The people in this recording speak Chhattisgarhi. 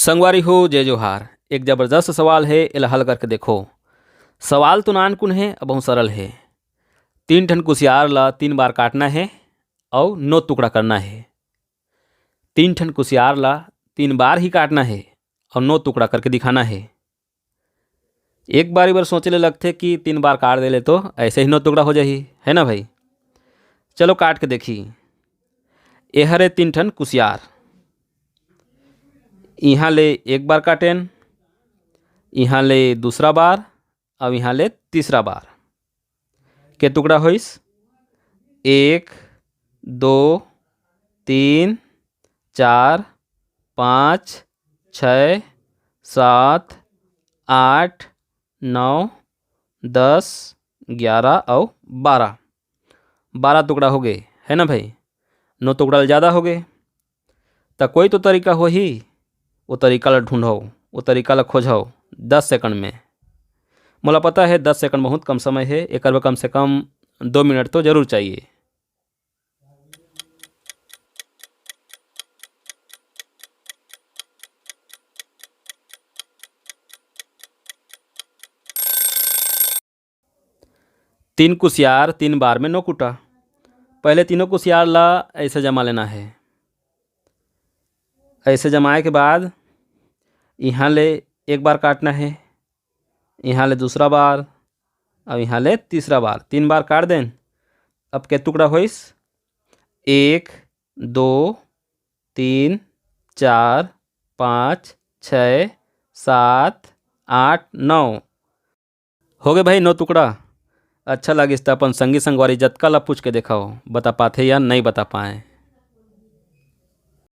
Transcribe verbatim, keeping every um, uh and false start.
संगवारी हो, जय जोहार। एक जबरदस्त सवाल हे, एला हल करके देखो। सवाल तो नानकुन हे, अउ बहुत सरल हे। तीन ठन कुसियार ला तीन बार काटना हे अउ नौ टुकड़ा करना हे। तीन ठन कुसियार ला तीन बार ही काटना हे अउ नौ टुकड़ा करके दिखाना हे। एक बारी बर सोचे ले लगथे कि तीन बार काट देले तो ऐसे ही नौ टुकड़ा हो जाही, है ना भाई? चलो काट के देखी। ए हरे तीन ठन कुसियार, इहाँ ले एक बार काटेन, इहाँ ले दूसरा बार, अब इहाँ ले तीसरा बार। के टुकड़ा होइस? एक, दो, तीन, चार, पाँच, छः, सात, आठ, नौ, दस, ग्यारह अउ बारह। बारह टुकड़ा हो गए, है ना भाई? नौ टुकड़ा ले ज़्यादा हो गए। त कोई तो तरीका होही, वो तरीका ला ढूंढो, वो तरीका ला खोजो दस सेकंड में। मोला पता है दस सेकंड बहुत कम समय है, एकर बर कम से कम दो मिनट तो जरूर चाहिए। तीन कुसियार तीन बार में नौ कुटा। पहले तीनों कुसियार ला ऐसे जमा लेना है। ऐसे जमाए के बाद इहाँ ले एक बार काटना है, इहाँ ले दूसरा बार, अब इहाँ ले तीसरा बार, तीन बार काट देन। अब के टुकड़ा होइस? एक, दो, तीन, चार, पाँच, छः, सात, आठ, नौ। हो गए भाई नौ टुकड़ा। अच्छा लागिस त अपन संगी संगवारी जतका ला पूछ के देखाओ, बता पाथे या नहीं बता पाए।